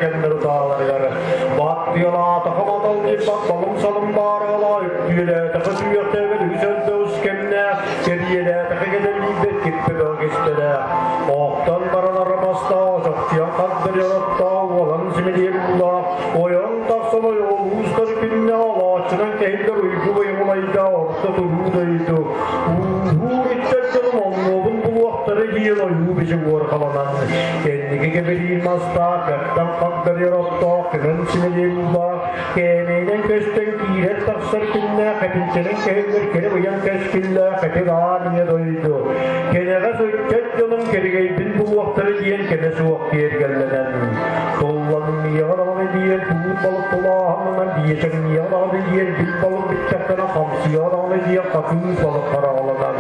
кэмнэр утааларыгар баттыалаатаха батал диэбат балым-салым бааралаа үктүөлээтэхэ сүүйэхтээбэт үгүс элбэх кэмнээх кэбиэлээтэхэ кэлэлиирбэт киппэ бөҕө кистэлээх охтон баран арамастаах очохтуйан хагдарыйар оттоох уолан симэлийэр уулаах ойон тахсан ойоҕолуустар күннэ олооччунан кэһиллэр уйгу бойумулайда орто туруу дойду ууһуур иччэр дьонум оннуобун булуохтара диэн ойуу бичик уорҕаланан кэнники кэбириир мастаах кэптэн хагдарыйар оттоох көмөн симэлийэр уулаах кээмэйинэн көстөн киирэр тахсар күннээх этинчэнэн кэһиллэр кэрэ быйаҥ кэскиллээх этир аан ийэ дойду кэнэҕэс ыччат дьонум кэригэйбин булуохтара диэн кэмэ суох киэргэллэнэн туллаҥныйаҕа даҕаны диэн туур балык тулааһынынан биэчэҥниэҕэ даҕаны диэн бил балык бүттэхтэрэ хамсыйаҕа даҕаны диэн хатыыс балык хараҕаланан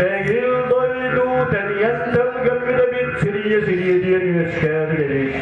Эҥил дойду тэнийэн тэлгэммит сирийэ сирийэ диэн үөскээбит эбит.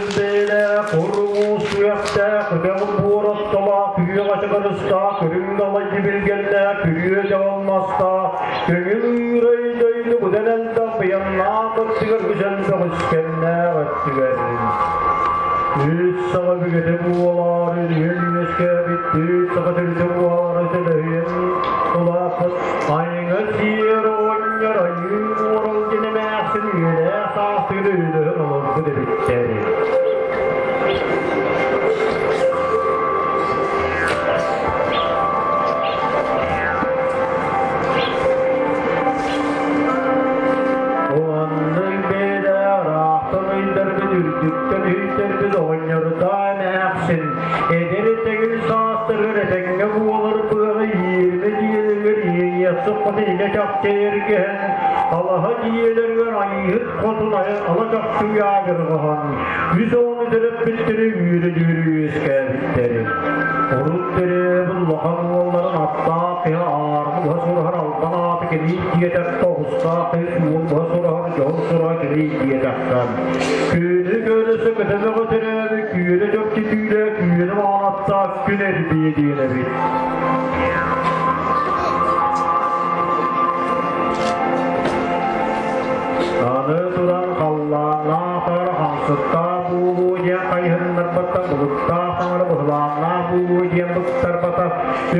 Кытыгырас бэйэлээх, курумуус сүрэхтээх, өтөх буор ортолоох, күөх ачыкарыстаах, үрүҥ далай дьибилгэллээх, күрүө дьаҕыл мастаах, көҥүл ыырай дойду быдан элбэх быйаннаах өттүгэр үсөн бөҕүскэннээх өттүгэр. Үс саҕа бүгэтэ буолаары үөн үөскээбит түүт саха төрүтэ буолаары төлөһүйэн улааппыт айыҥа сиэр оҕонньор айыы уорал диэн эмээхсин үйэлээх саастыыр өйдөһөн олорбут эбиттэр. Оннук бэйэлээх ыраахтан ыйдарбыт үрдүктэн үһүйтэрбит оҕонньордоо эмээхсин эдэр этэгил саастарыгар этэҥҥэ буолар быаҕа ииринэ дьиэлэригэр иэйиэхсит хотун илэ чахчы эргэһэн алаһа дьиэлэригэр айыыһыт хотун ала чахчы уйаадырҕаһан үс оҕону төрөппүттэри үөрэ-дьүөрэ үөскээбиттэр. Урут төрөөбүт улахан уолларын аттаах киһи аармы быһа сураһар албан ааты кэлии диэтэххэ оҕустаах киһи суол быһа сураһар дьоһун сураһа кэлии диэтэххэ Күөнү көрөсө көтөмөҕө төрөөбүт күөнэ чопчу түүлэ күөнэ маҕанаттаах күн эрбиэ диэн эбит. Аны туран халлааннаах хара хамсыттаах буолуо диэн хайыһыннарбаттан былыттаах хаҥара быһылааннаах буолуо диэн быктарбатах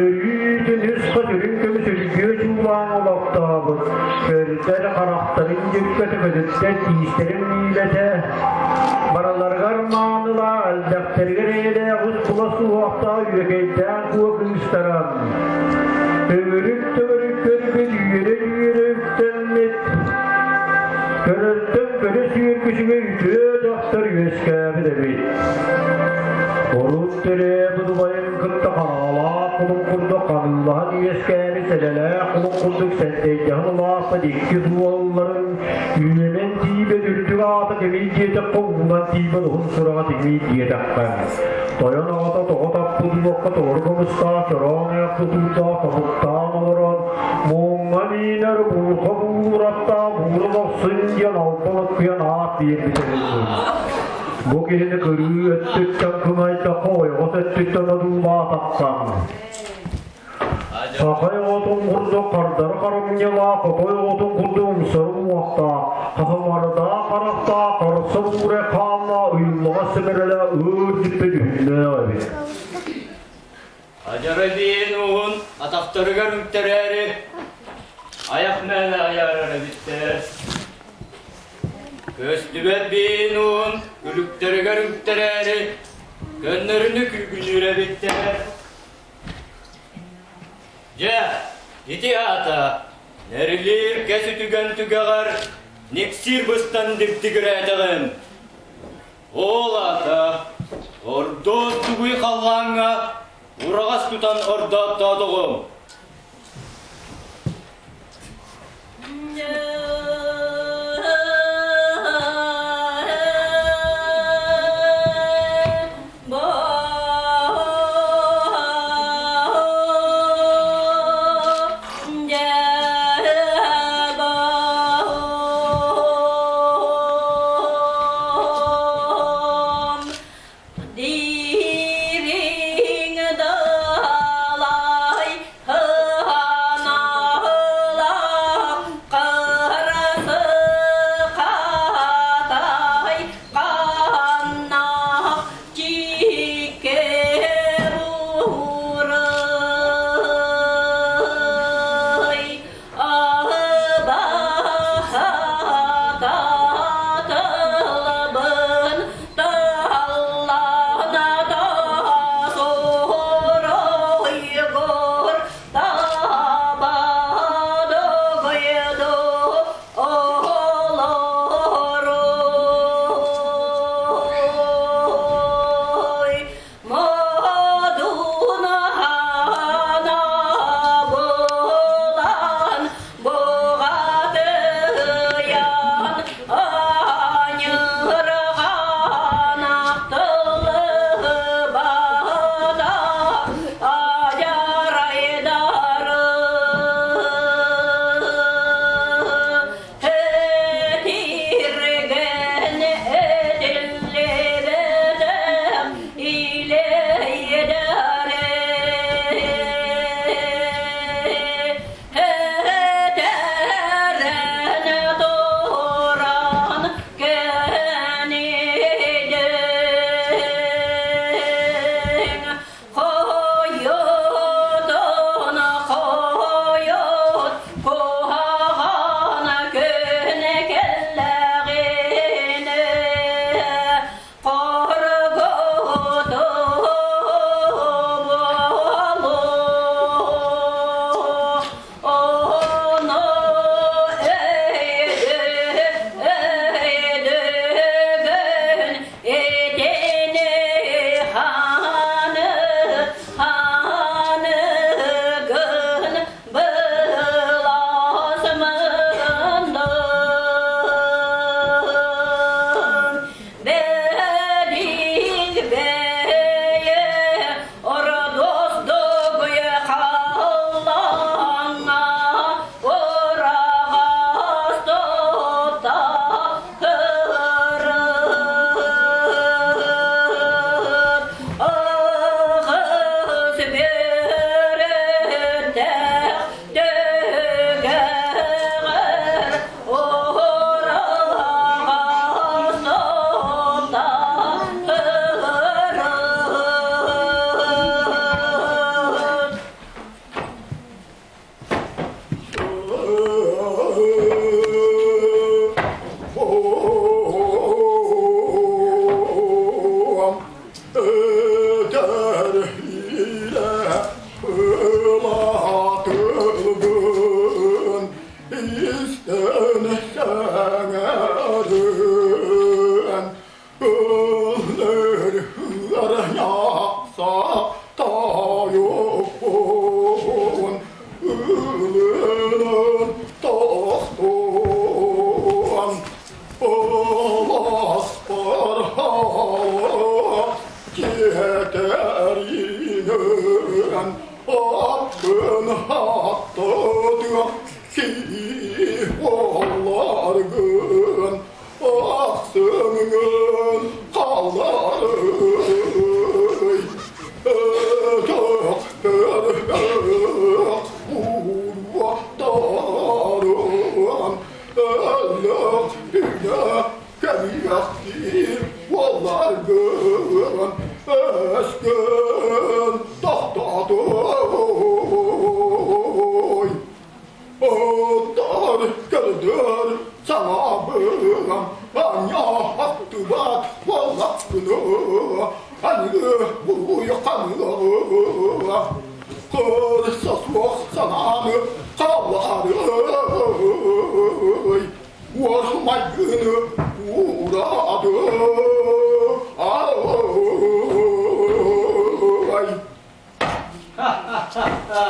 өрүүтүн үс хос үрүҥ көмүс үргүө чуулаан олохтообут көрдөр харахтарын дьүккэтэ көтүттэр тиистэрин миилэтэ барыларыгар маанылаах элбэхтэригэр эйэлээх ус була суохтаах үөкэйдээх куо кыыстара төгүрүк төгүрүк көрбүт үөрэ-үөрэ үктэммит көрөртөн көрө сүүргүсүгэ үтүө дьахтар үөскээбит эбит. Урут төрөөбүт убайын кытта хараҕалаах кулун курдук ханыылаһан үөскээбит сэлэлээх кулун курдук сэндэйдэһэн улааппыт икки суолларын үөнэн тиийбэт үрдүк аата кэмий диэтэххэ уунан тиийбэт уһун сураҕа тимий диэтэххэ тойон аҕата тоҕо таппыт уокка толору көмүстээх чороон айах тутуурдаах тобуктаан олорон муҥҥа миинэр буурха буураттаах буура бохсун диэн албан оккуйан аат биэрбит эбит. Бу киһини кырыы өттүттэн кыҥайдахха ойоҕос өттүттэн одуулаатахха Сахай оҕотун курдук хардары харамньылаах, хотой оҕотун курдук умсары уҥуохтаах, хахымардаах харахтаах, харса буура хааннаах, уйуллаҕас сэмэрэлээх ыыр дьүппэ дьүһүннээх эбит. Адьара биэйин уһун атахтарыгар үктэрээри айах мээнэ айаарар эбиттэр. Көстүбэт биэйин уһун күлүктэригэр үктэрээри көннөрүнү күүгүнүүр эбиттэр. Дьэ, ити аата Нэрилиир кэс үтүгэн түгэҕэр никсиир быстан дибдигирээтэҕим. Ол аата ордуос тугуй халлааҥҥа ураҕас тутан ордооттоотоҕум. Дириҥ далай. Кэлэн аттын аттытыах кии буолларгын ахсымҥын хаалларый өтөх өрөх уруоктарын өлөх үлэ кэлиэхтиир буолларгын өскөн тохтотуой Оттор көрдөр саҥабыам анньаахтыбат буоллахпына аныгы буруйханыа кырса суох санааны халлаарый уор майгыны уураады ай Ха-ха-ха-ха!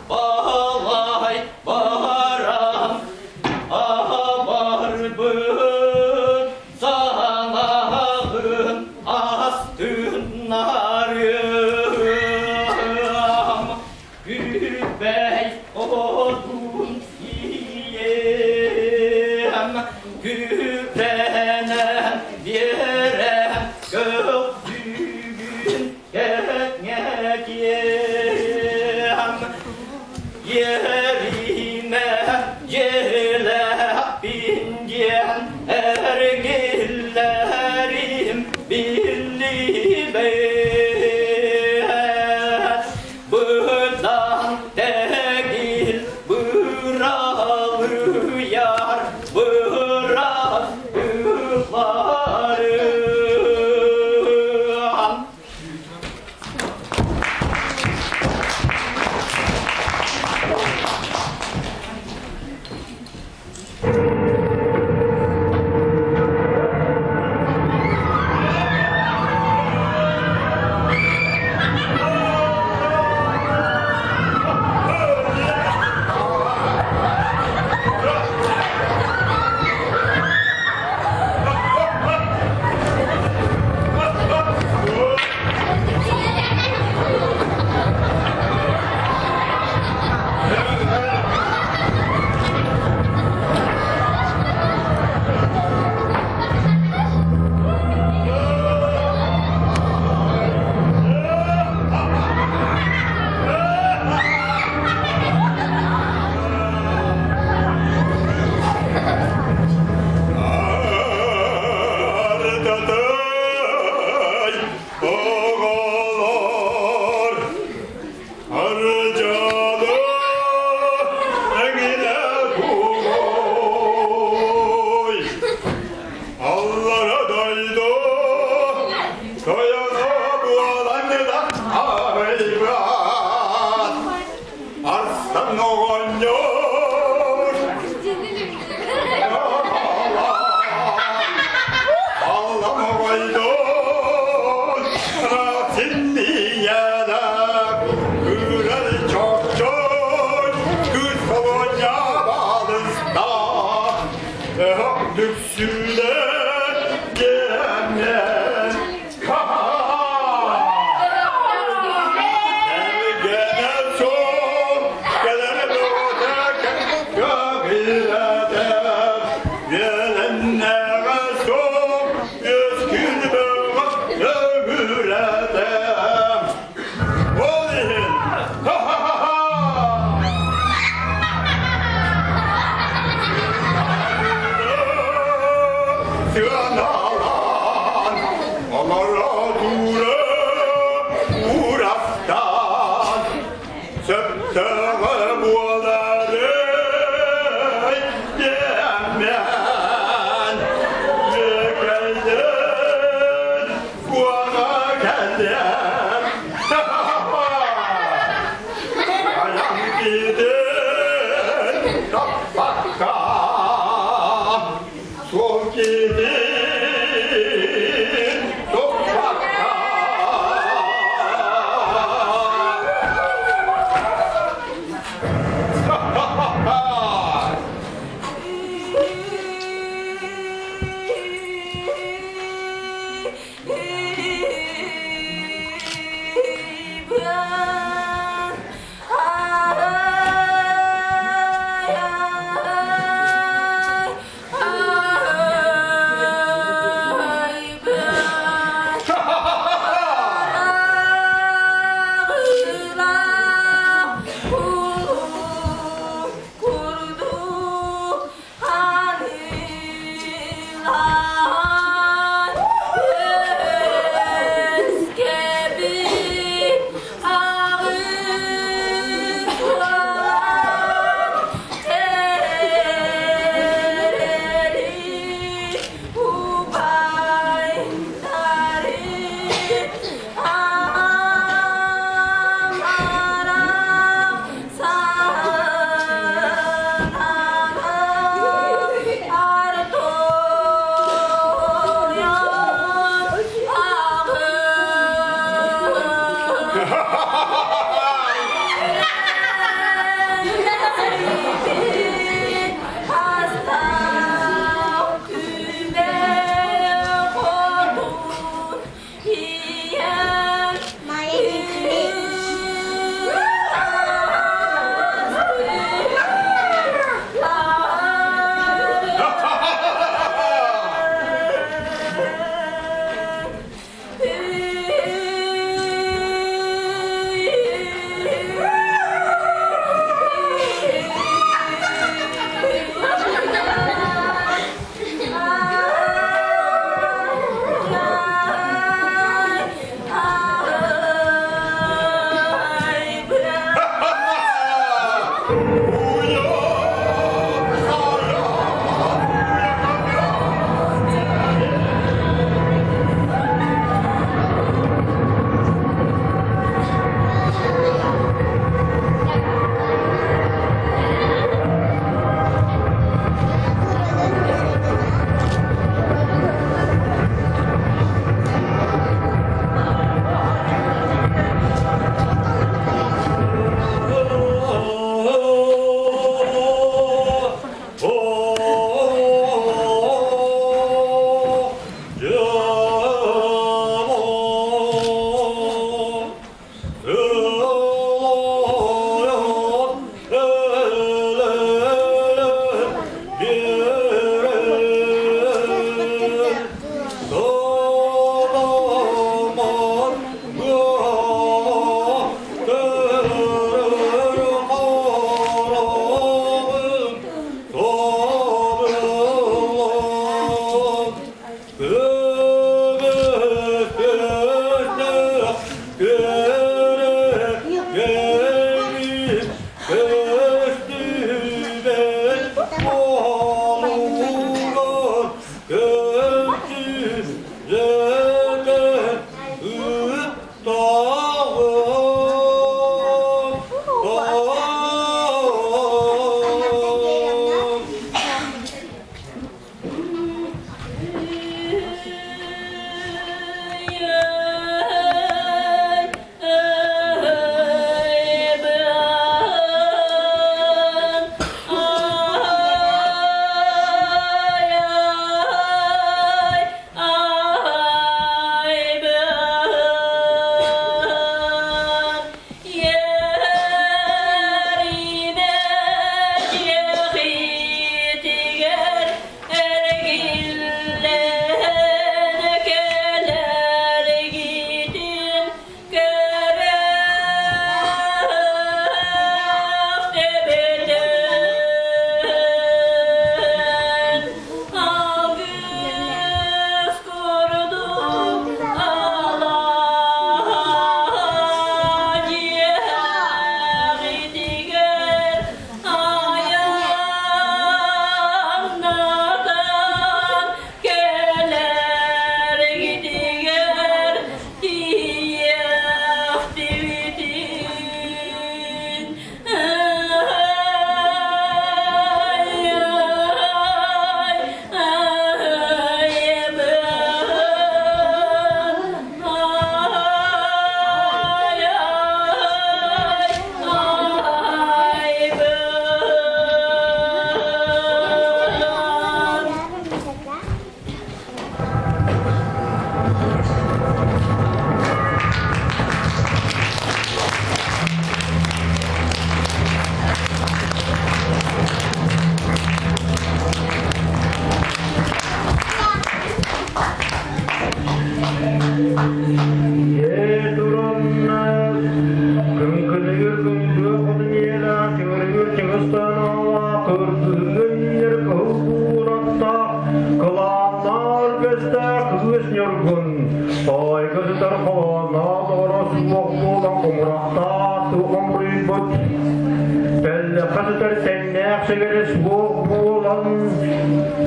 Балай барам Абарбын санаҕын астынарым Күбэй отун сиэм Күрэнэн биэрэм көхсүгүн кэҥэтиэм Иэримэ дьиэлээхпин диэн эргиллэрим биллибэт. Быдан тэгил быралыйар быралыыларым. Ардатay оҕолор ардьаалы эҥинэ буой аллара дойду тойоно буолан да айбат арсан оҕонньор Дүксүлэ генен Сыаналаан олородура уурастаан сөптөөҕө буолары диэммэн кэллин куоҕа кэллин айан киирдин таппакка суол киирдин. сытар хоһоонноох доҕоро суох буолан хомурахтаах хомуруйбут. Тэллэххэ сытар тэҥнээх сэгэрэ суох буолан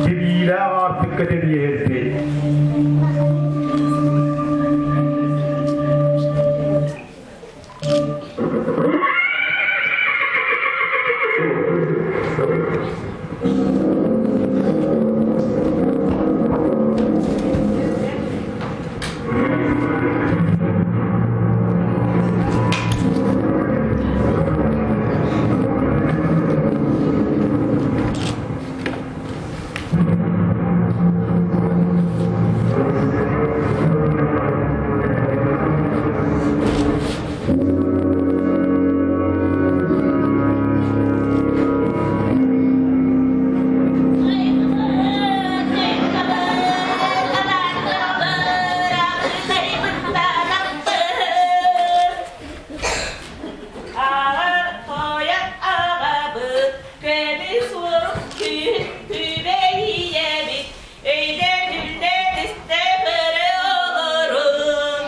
тибиилээх аартыкка тэбиэһирбит. Аҕа аҕабыт, көмүс уорук күн күбэй ийэбит, өйдөбүллэр истэ көрө олорун,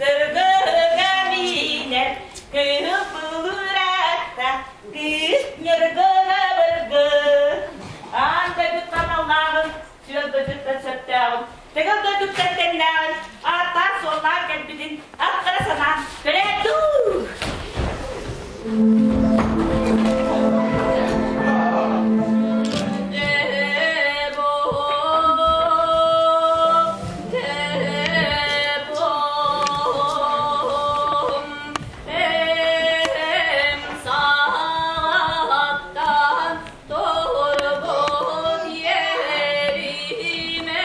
кыргыһыга миинэр, кыһыл былыратта, кыыс ньыргына быргы. Аан дойдуттан аналлааҕын, сүөл дойдуттан сөптөөҕүн, тыгыл дойдуттан тэннээҕин, ааттаан-суоллаан кэлбитин ат хара санаан көрөөт дуу! Торбот ериме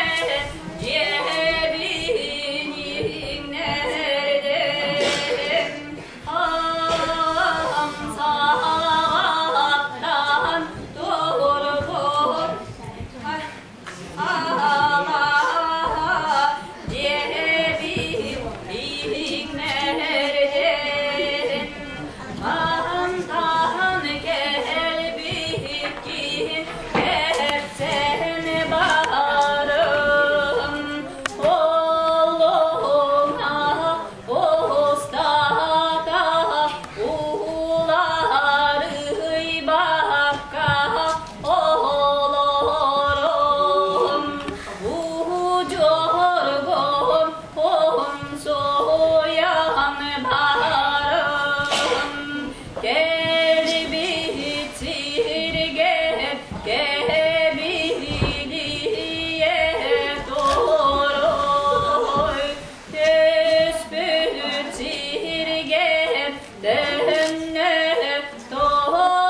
дьэбиниҥнэрдем Амсааттан торбот ала дьэбиниҥнэрдем Мантан кэлбиккин кэпсээн барым, олоҥа устата уларыйбакка олорум, удьуоргун Умсуйан барым, кэлбит сиргэ кэбилиэ турой, түспүт сиргэ төннө турой.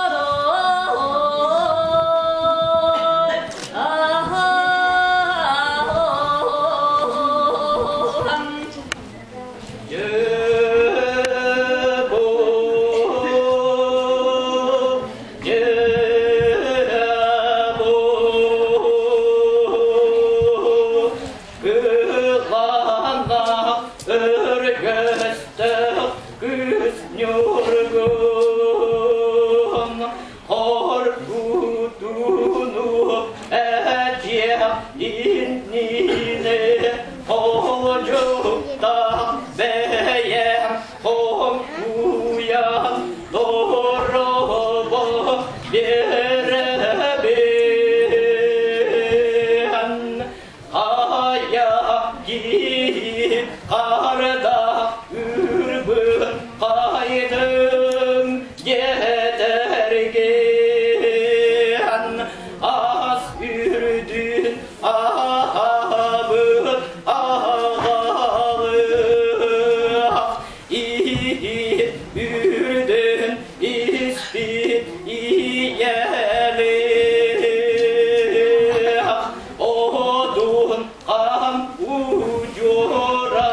Өргөстөх күс ньургун Хоргутууну этиэх иннинэ холдьуктаах бэйэм хоҥкуйан дорообо биэрэбин. Хайа киһи харда үрбүн хайдым диэтэргин ас үрдүн аһабыт аҕалыах иһит үрдүн испит ийэлиэх Одун хаан удьуора.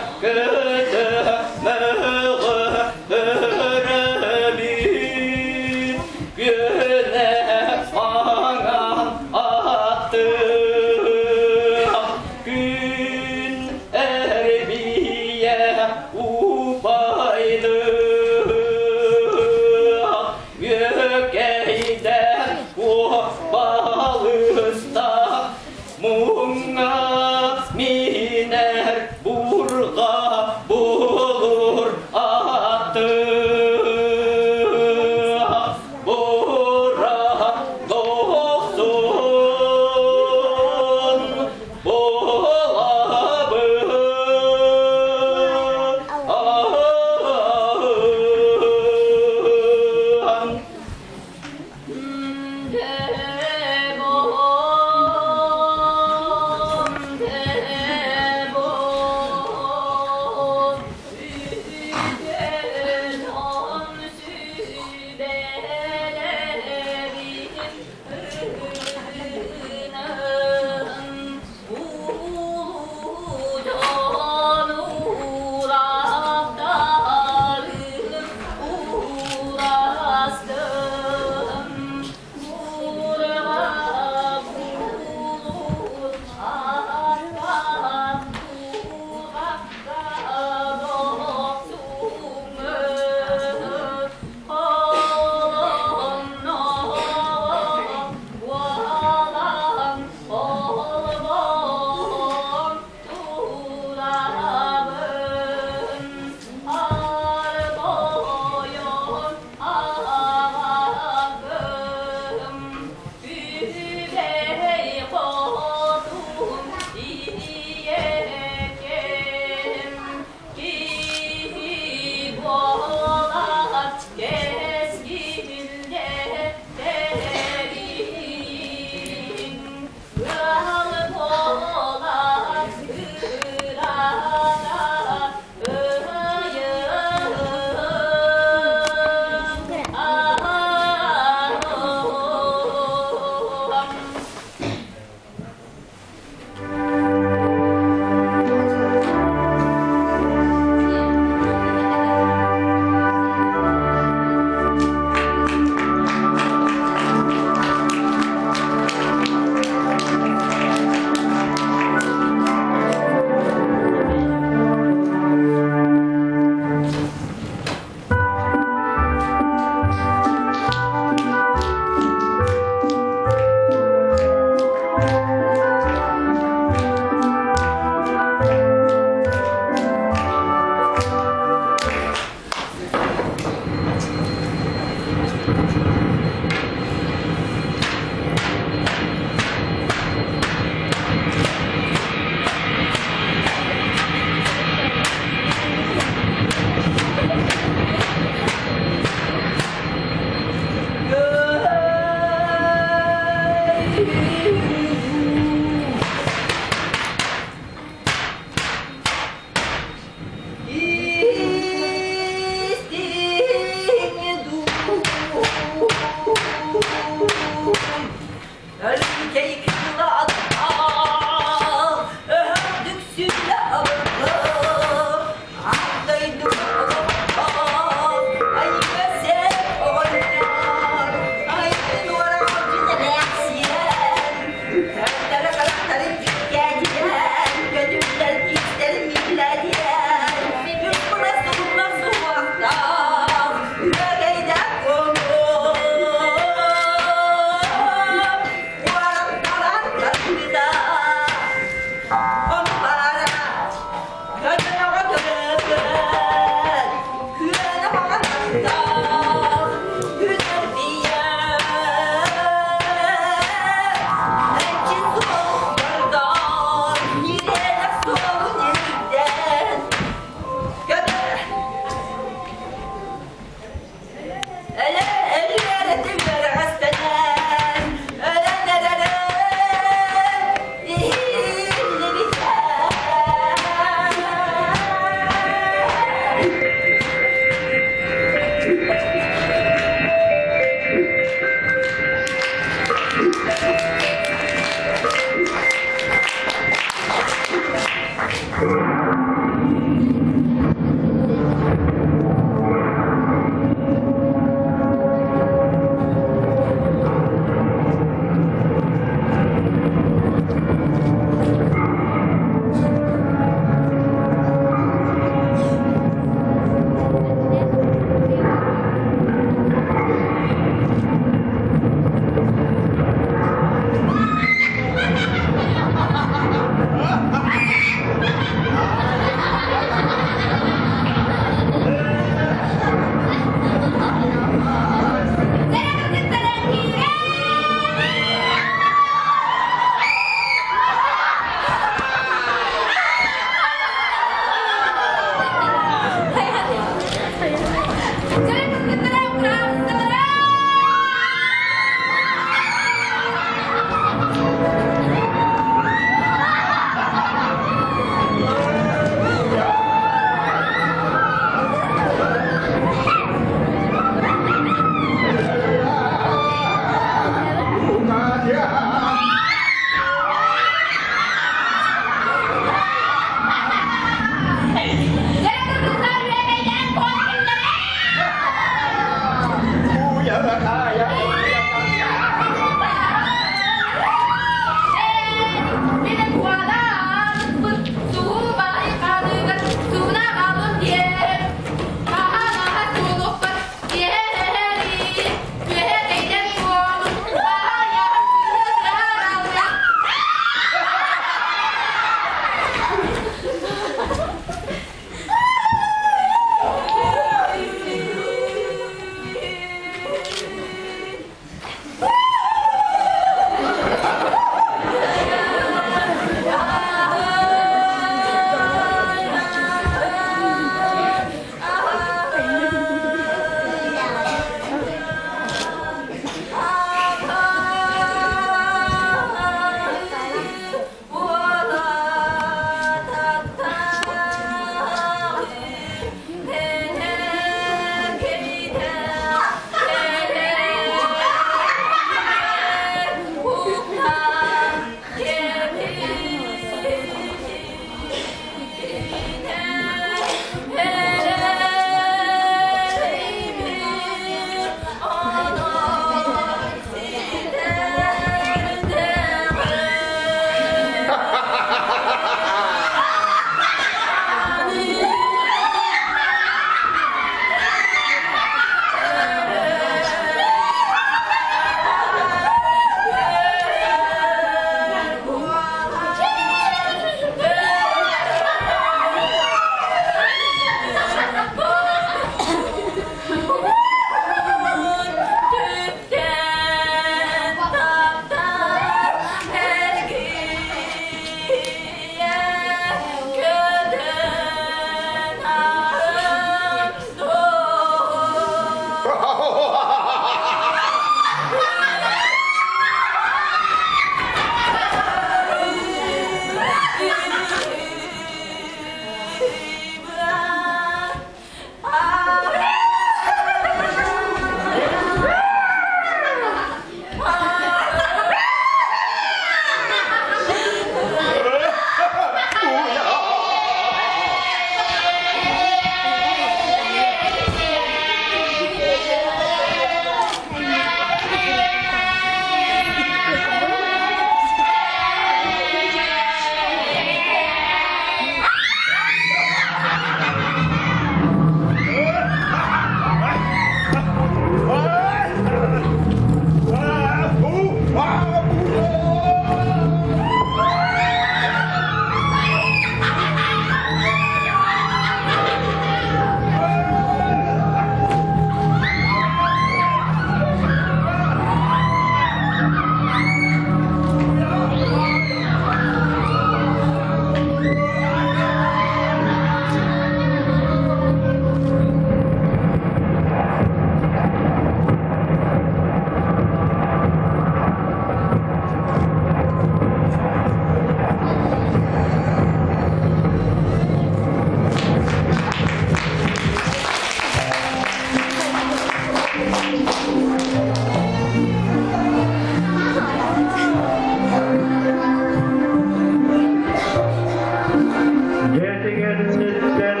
Дьиэтигэнниттэн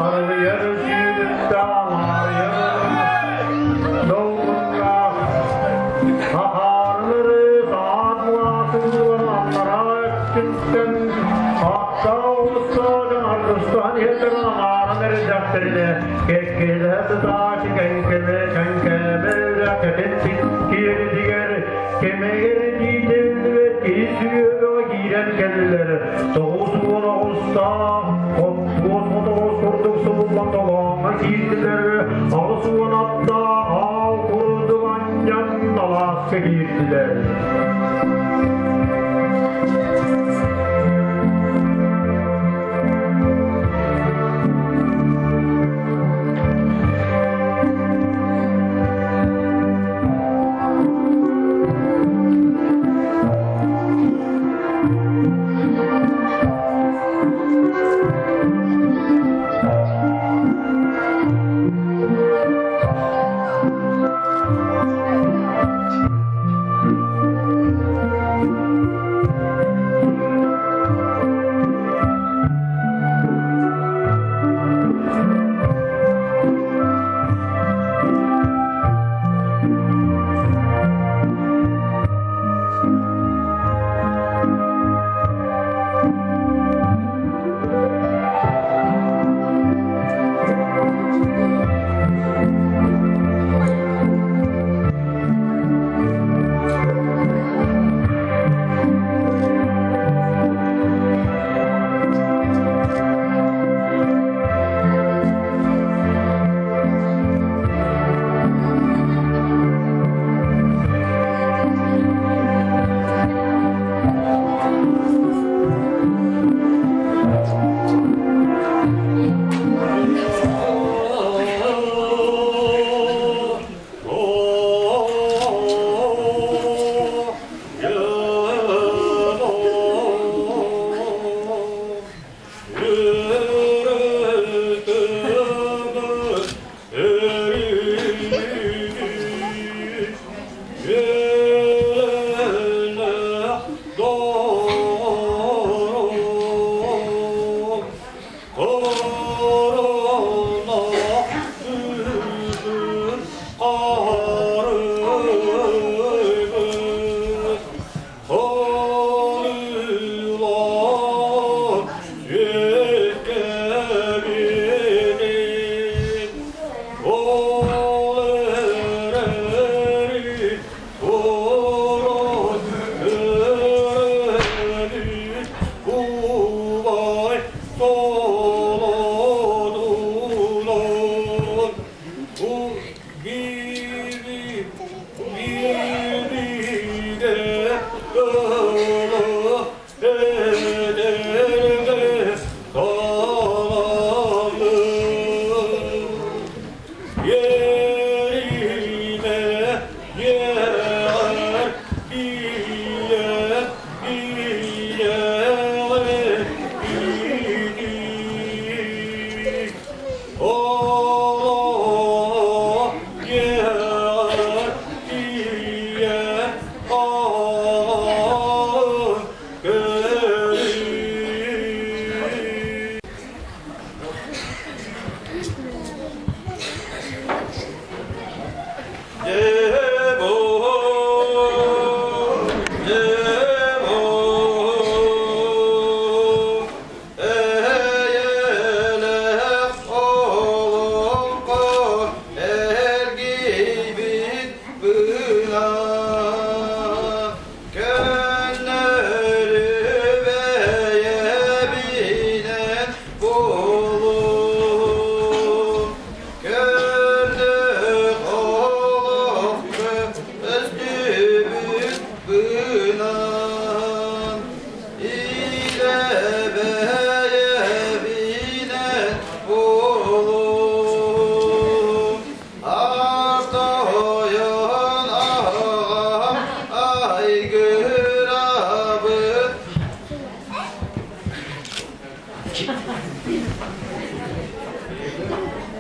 арыйар сүүрүктээх долгуннаах Сахаарылары саат муҥаатыылар аллараа өттүттэн аттаах оҕустаах дьон аргыстаһан иһэллэрин аҥааран эрэйдэхтэринэ кэккэлэһэ сытааччы кэҥкэмэ кэҥкээмэ үрэх кэтит киэлитигэр кэмэгэр тиитиллибэт киһи сүһүөҕэ киирэн кэллэр. 90 оҕустаах хоппуос хотоҕос курдук субуллан толооҥҥо киирдилэр. 80 аттаах аал курдук анньан алааска киирдилэр.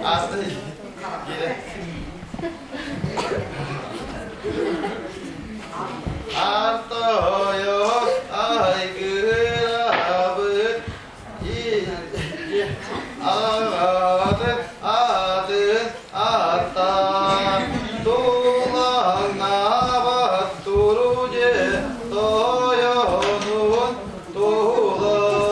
Ааста Артойон айгырабыт аҕатын атын аттаан тулаҥнаабат турудье тойонун туһулан.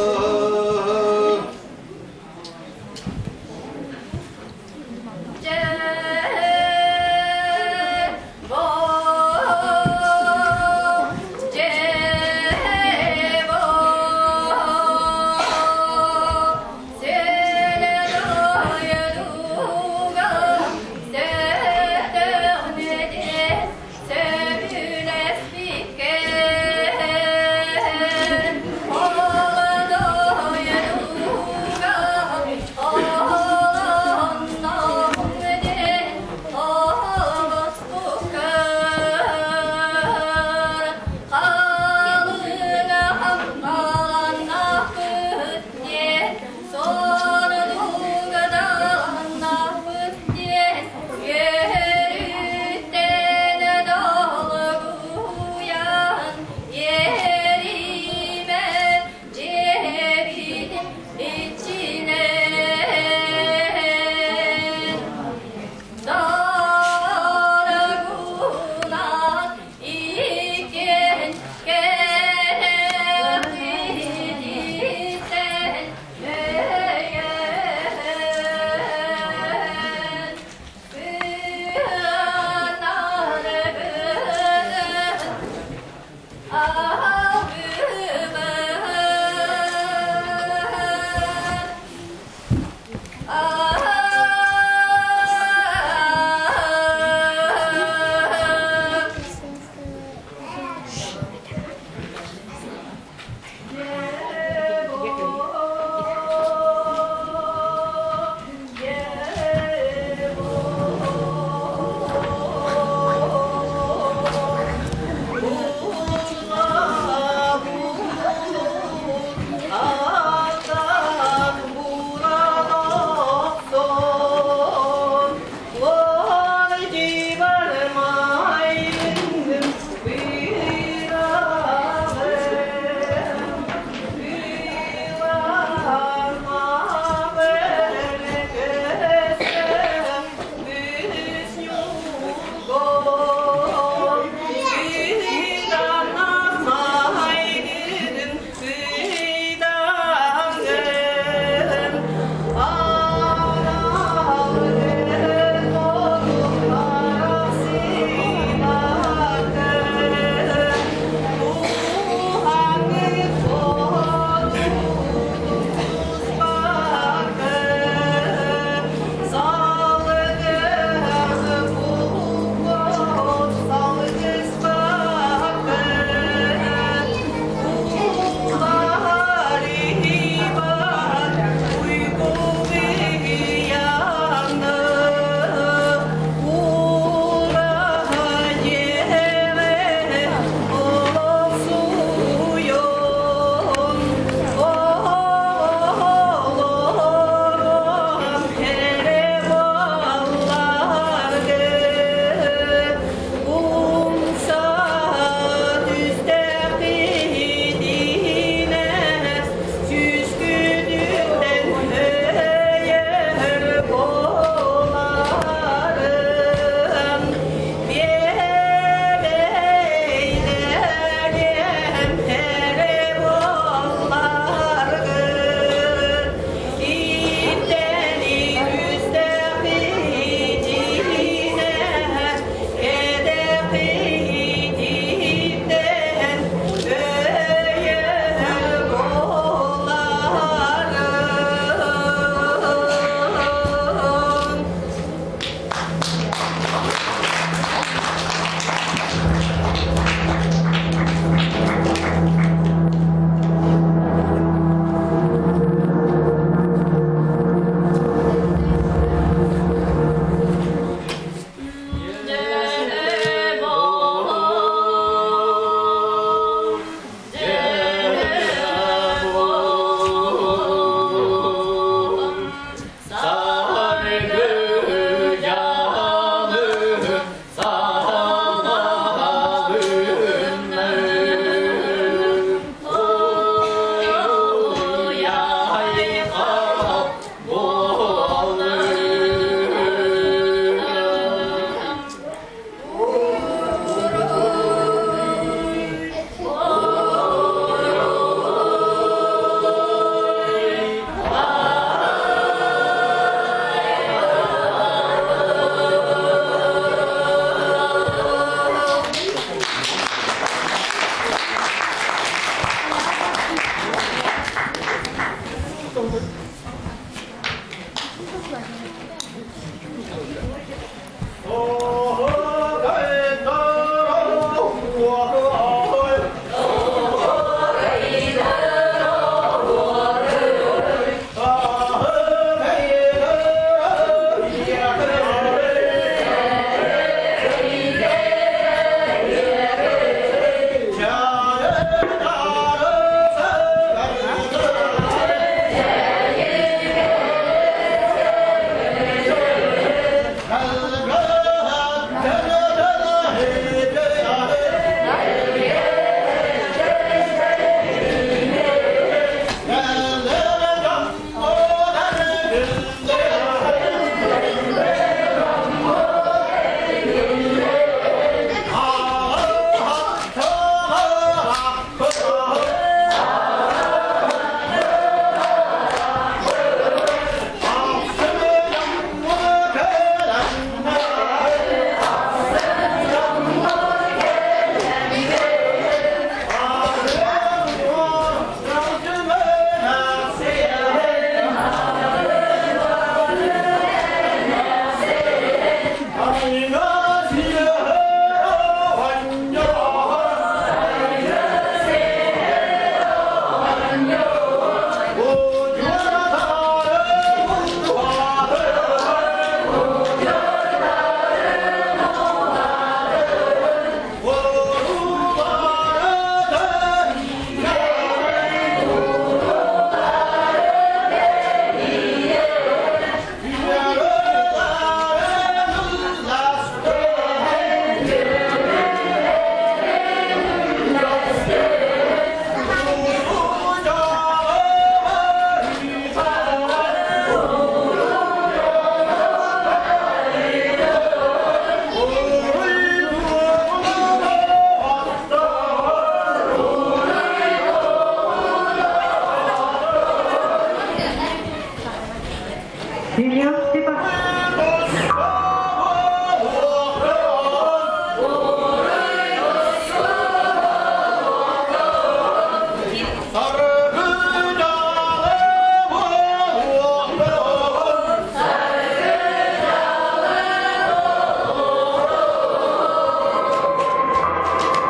Семен Степанович.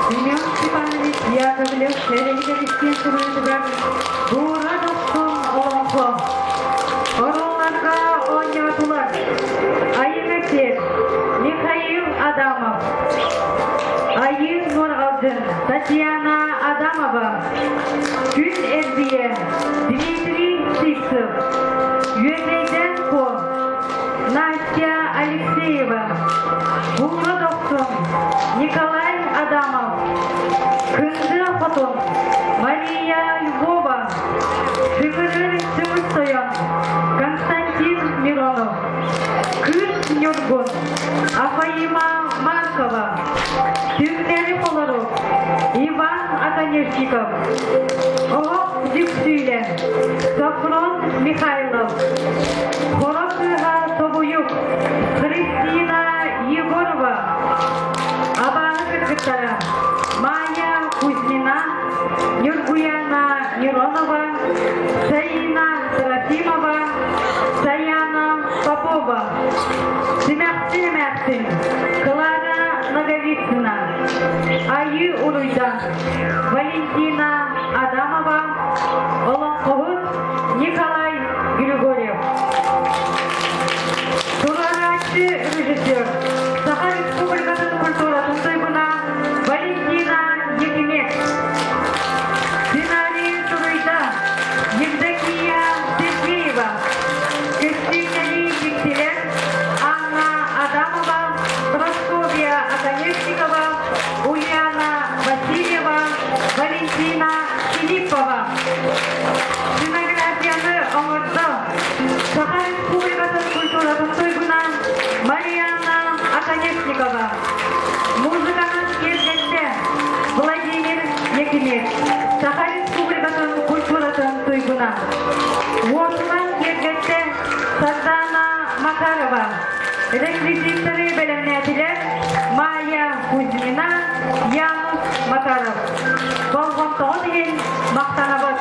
Семен Степанович Яковлев эрэйдэр суруйуутугар Буура дохсун олоҥхо Оруолларга оонньоотулар Айыҥа Сиэр, Михаил Адамов, Айыы Нуорҕалдьын, Татьяна Адамова, Күн Эрбийэ, Дмитрий Сивцев, Үөдэйдэн Куо, Настя Алексеева, Буура Дохсун, Николай Адамов, Кындыа Хотун, Мария Львова, Сыҥырыр Сымыс Тойон, Константин Миронов, Кыыс Ньургун, Афаима Маркова, Түҥнэри Холорук, Иван Оконешников, Оһох Дьүксүүлэ, Софрон Михайлов, Хоро кыыһа Тобуйук, Христина Егорова, абааһы кыргыттара Майя Кузьмина, Ньургуяна Миронова, Саина Трофимова, Саяна Попова, Симэхсин эмээхсин Клара Ноговицына, Айыы Уруйдан, Валентина Адамова, олоҥхоһут Николай Григорьев. Туруорааччы режиссер, Саха Республикатын культуратын туйгуна Валентина Якимец. Сценарий суруйда Евдокия Сергеева. Көстүүнэри дьиктилэр Анна Адамова, Прасковья Оконешникова, Ульяна Васильева, Валентина Филиппова. Сценографияны оҥордо Саха Республикатын культуратын туйгуна Марианна Оконешникова. Музыканын киэргэттэ Владимир Якимец. Саха Республикатын культуратын туйгуна. Уотунан киэргэттэ Сардана Макарова. Реквизитторы бэлэмнээтилэр Майя Кузьмина, Янус Макаров. Болҕомтоҕут иһин махтанабын.